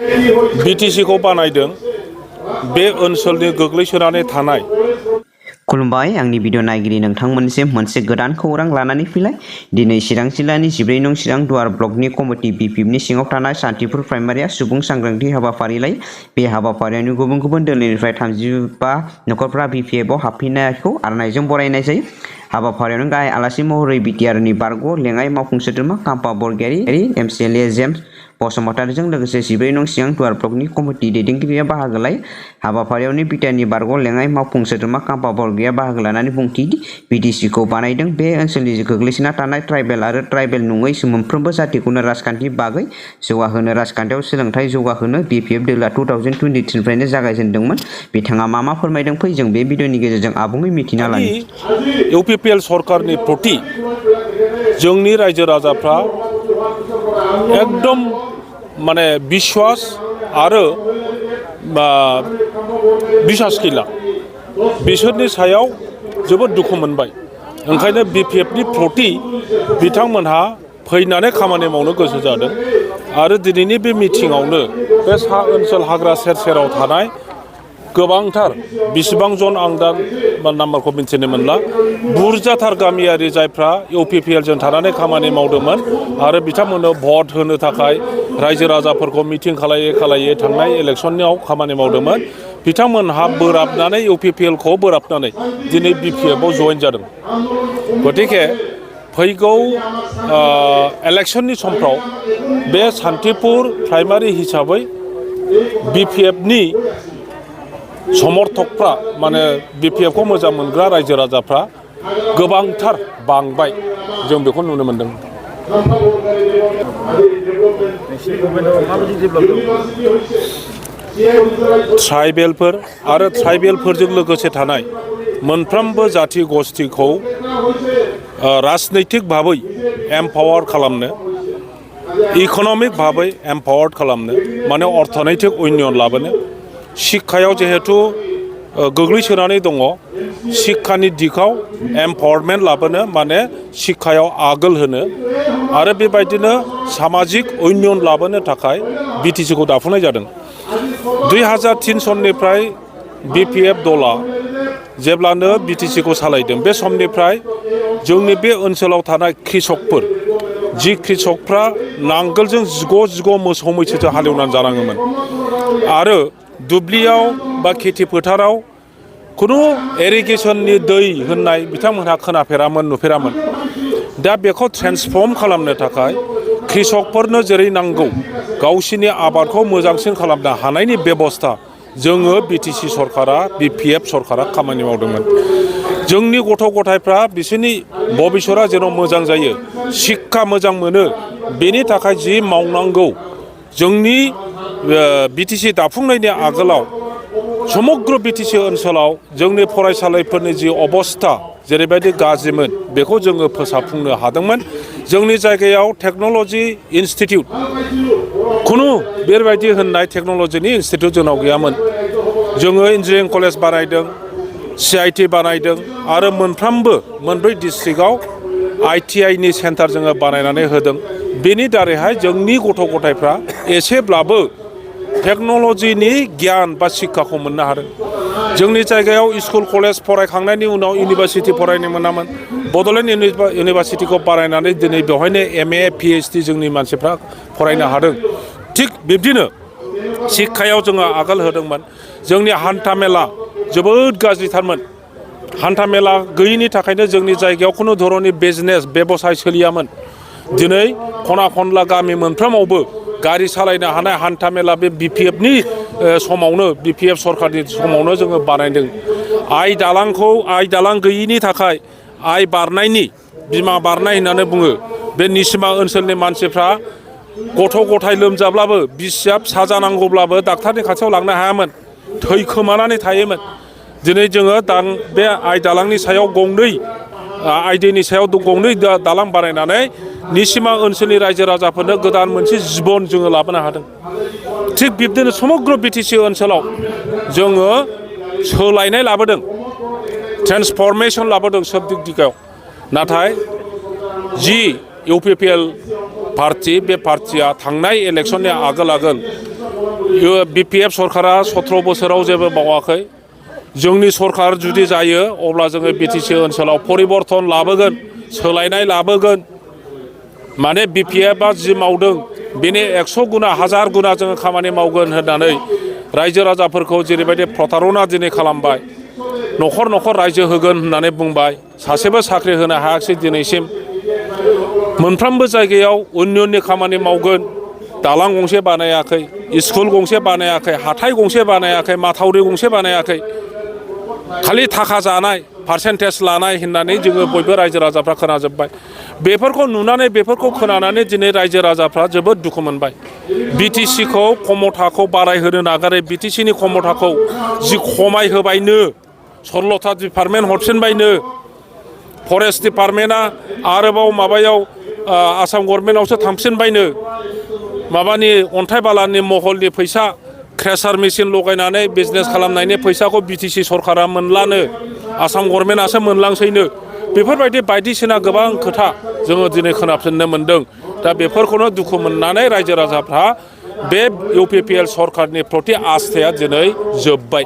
BTC खौ बानायदों बे ओनसोलनि गोग्लैसोनानै थानाय खुलुमबाय आंनि भिडिअ नायगिरि नोंथांमोनसिम मोनसे गोदान खौरां लानानै फैलाय दिनै चिरां जिल्लानि 14 नं चिरां दुवार ब्लकनि कमिटि बिपिएफनि सिङाव थानाय सान्तिपुर प्राइमारिया सुबुं सांग्रांथि हाबाफारि लायो बे हाबाफारियावनो गुबुन गुबुन दोलोनिफ्राय 35 नखरफ्रा बिपिएफआव हाबफैनायखौ आर'नाइजों बरायनाय जायो हाबाफारियावनो गाहाय आलासि महरै बिटिआरनि बारग' लेङाइ मावफुं सोद्रोमा काम्पा बरगयारी एमसिएलए जेम्स बसुमतारीजों लोगोसे 14 नं चिरां दुवार ब्लकनि कमिटि दैदेनगिरिया बाहागो लायो हाबाफारियावनो बिटिआरनि बारग' लेङाइ मावफुं सोद्रोमा काम्पा बरगयारिया बाहागो लानानै बुंथिदि बिटिसिखौ बानायदों बे ओनसोलनि गोग्लैसोना थानाय ट्राइबेल आरो ट्राइबेल नङै मोनफ्रोमबो जातिखौनो राजखान्थि बागै जौगाहोनो राजखान्थियाव सोलोंथाइ जौगाहोनो बिपिएफ दोला 2023 निफ्रायनो जागायजेनदोंमोन बिथाङा मा फोरमायदों फै जों बे भिडिअनि गेजेरजों आबुङै मिथिना लानि इउपिपिएल सरकारनि प्रति जोंनि रायजो राजाफ्रा एकदम माने विश्वास आरो बिसास गैला बिसोरनि सायाव जोबोद दुखु मोनबाय ओंखायनो बिपिएफनि प्रति बिथांमोनहा फैनानै खामानि मावनो गोसो जादों आरो दिनैनि बे मिटिंआवनो बे सा ओनसोल हाग्रा सेर सेराव थानाय गोबांथार बिसिबां जन आं दा नाम्बारखौ मिथिनो मोनला बुरजाथार गामियारि जायफ्रा इउपिपिएलजों थानानै खामानि मावदोंमोन आरो बिथांमोननो भट होनो थाखाय रायजो राजाफोरखौ मिटिं खालायै थांनाय इलेक्सनाव खामानि मावदोंमोन बिथांमोनहा बोराबनानै इउपिपिएलखौ बोराबनानै दिनै बिपिएफआव जइन जादों गतिके फैगौ इलेक्शननि समफ्राव बे सान्तिपुर प्राइमारि हिसाबै बिपिएफनि समर्थकफ्रा माने बिपिएफखौ मोजां मोनग्रा रायजो राजाफ्रा गोबांथार बांबाय जों बेखौ नुनो मोनदों ट्राइबेलफोर आरो ट्राइबेलफोरजों लोगोसे थानाय मोनफ्रोमबो जाति गस्थिखौ राजनैतिक भाबै एम्पावार खालामनो इक'नमिक भाबै एम्पावार्ड खालामनो माने अर्थनैतिक उन्नयन लाबोनो शिक्षायाव जिहेतु गोग्लैसोनानै दङ शिक्षानि दिगाव एम्पावारमेन्ट लाबोनो माने शिक्षायाव आगोल होनो आरो बेबायदिनो सामाजिक उन्नयन लाबोनो थाखाय बिटिसिखौ दाफुंनाय जादों 2003 सननिफ्राय बिपिएफ दला जेब्लानो बिटिसिखौ सालायदों बे समनिफ्राय जोंनि बे ओनसोलाव थानाय कृषकफोर जि कृषकफ्रा नांगोलजों जिग' मोसौ मैसोजों हालेवनानै जानाङोमोन आरो दुब्लियाव बा खेथि फोथाराव खुनु इरिगेसननि दै होननाय बिथांमोनहा खोनाफेरामोन नुफेरामोन दा बेखौ ट्रेन्सफर्म खालामनो थाखाय कृषकफोरनो जेरै नांगौ गावसिनि आबादखौ मोजांसिन खालामनो हानायनि बेबस्था जोङो बिटिसि सरकारा बिपिएफ सरकारा खामानि मावदोंमोन जोंनि गथ' गथायफ्रा बिसोरनि भबिष्यतआ जेन' मोजां जायो शिक्षा मोजां मोनो बेनि थाखाय जि मावनांगौ जोंनि बिटिसि दाफुंनायनि आगोलाव समग्र बिटिसि ओनसोलाव जोंनि फरायसालिफोरनि जि अबस्था जेरैबायदि गाज्रिमोन बेखौ जोङो फोसाबफुंनो हादोंमोन जोंनि जायगायाव टेक्न'लजि इन्सटिटिउट खुनु बेबायदि होननाय टेक्न'लजिनि इन्सटिटिउट जोंनाव गैयामोन जोङो इन्जिनियारिं कलेज बानायदों CIT बानायदों आरो मोनब्रै डिस्ट्रिक्टआव ITIनि सेन्टार जोङो बानायनानै होदों बेनि दारैहाय जोंनि गथ' गथायफ्रा एसेब्लाबो टेक्न'लजिनि गियान बा शिक्षाखौ मोननो हादों जोंनि जायगायाव स्कुल कलेज फरायखांनायनि उनाव इउनिभारसिटि फरायनो मोनामोन बड'लेण्ड इउनिभारसिटिखौ बानायनानै दिनै बेवहायनो MA PhD जोंनि मानसिफ्रा फरायनो हादों थिग बिब्दिनो शिक्षायाव जोङो आगोल होदोंमोन जोंनि हान्था मेला जोबोद गाज्रिथारमोन हान्था मेला गैयिनि थाखायनो जोंनि जायगायाव खुनु धरननि बिजनेस बेबसाय सोलियामोन दिनै खना खनला गामि मोनफ्रोमावबो गारि सालायनो हानाय हान्था मेला बे बिपिएफनि समावनो बिपिएफ सरकारनि समावनो जोङो बानायदों आइ दालां गैयिनि थाखाय आइ बारनायनि बिमा बारनाय होननानै बुङो बे निसिमा ओनसोलनि मानसिफ्रा गथ' गथाय लोमजाब्लाबो बिसिया फिसा जानांगौब्लाबो डाक्टारनि खाथियाव लांनो हायामोन थैखोमानानै थायोमोन दिनै जोङो बे आइ दालांनि सायाव आइ दैनि सायाव गंनै दालां बानायनानै निसिमा ओनसोलनि रायजो राजाफोरनो गोदान मोनसे जिबन जोङो लाबोनो हादों थिग बिब्दिनो समग्र बिटिसि ओनसोलाव जोङो सोलायनाय लाबोदों ट्रेन्सफरमेसन लाबोदों सोब दिगायाव नाथाय जि इउपिपिएल पार्टी बे पार्टीया थांनाय इलेक्शननि आगोल BPF सरकारा 17 बोसोराव जेबो मावाखै जोंनि सरकार जुदि जायो अब्ला जोङो BTC ओनसोलाव परिबर्तन लाबोगोन सोलायनाय लाबोगोन माने BPF आ जि मावदों बेनि 100 गुना 1000 गुना जोङो खामानि मावगोन होननानै रायजो राजाफोरखौ जेरैबायदि प्रतारना दिनै खालामबाय न'खर न'खर रायजो होगोन होननानै बुंबाय सासेबो साख्रि होनो हायाखै दिनैसिम मोनफ्रोमबो जायगायाव उन्नयननि खामानि मावगोन दालां गंसे बानायाखै स्कुल गंसे बानायाखै हाथाय गंसे बानायाखै माथावरि गंसे बानायाखै खालि थाखा जानाय पार्सेन्टेज लानाय होननानै जोङो बयबो रायजो राजाफ्रा खोनाजोब्बाय बेफोरखौ नुनानै बेफोरखौ खोनानानै दिनै रायजो राजाफ्रा जोबोद दुखु मोनबाय BTCखौ खमथाखौ बारायहोनो नागारै BTCनि खमथाखौ जि खमाय होबायनो सरलथा डिपार्टमेन्ट हरफिनबायनो फरेस्ट डिपार्टमेन्टआ आरोबाव माबायाव आसाम गभर्नमेन्टआवसो थांफिनबायनो माबानि अन्थाइ बालानि महलनि फैसा क्रेसार मेचिन लगायनानै बिजनेस खालामनायनि फैसाखौ BTC सरकारा मोनलानो आसाम गभर्नमेन्टआसो मोनलांसैनो बेफोरबायदि बायदिसिना गोबां खोथा जोङो दिनै खोनाफिननो मोनदों दा बेफोरखौनो दुखु मोननानै रायजो राजाफ्रा बे UPPL सरकारनि प्रति आस्थाया दिनै जोब्बाय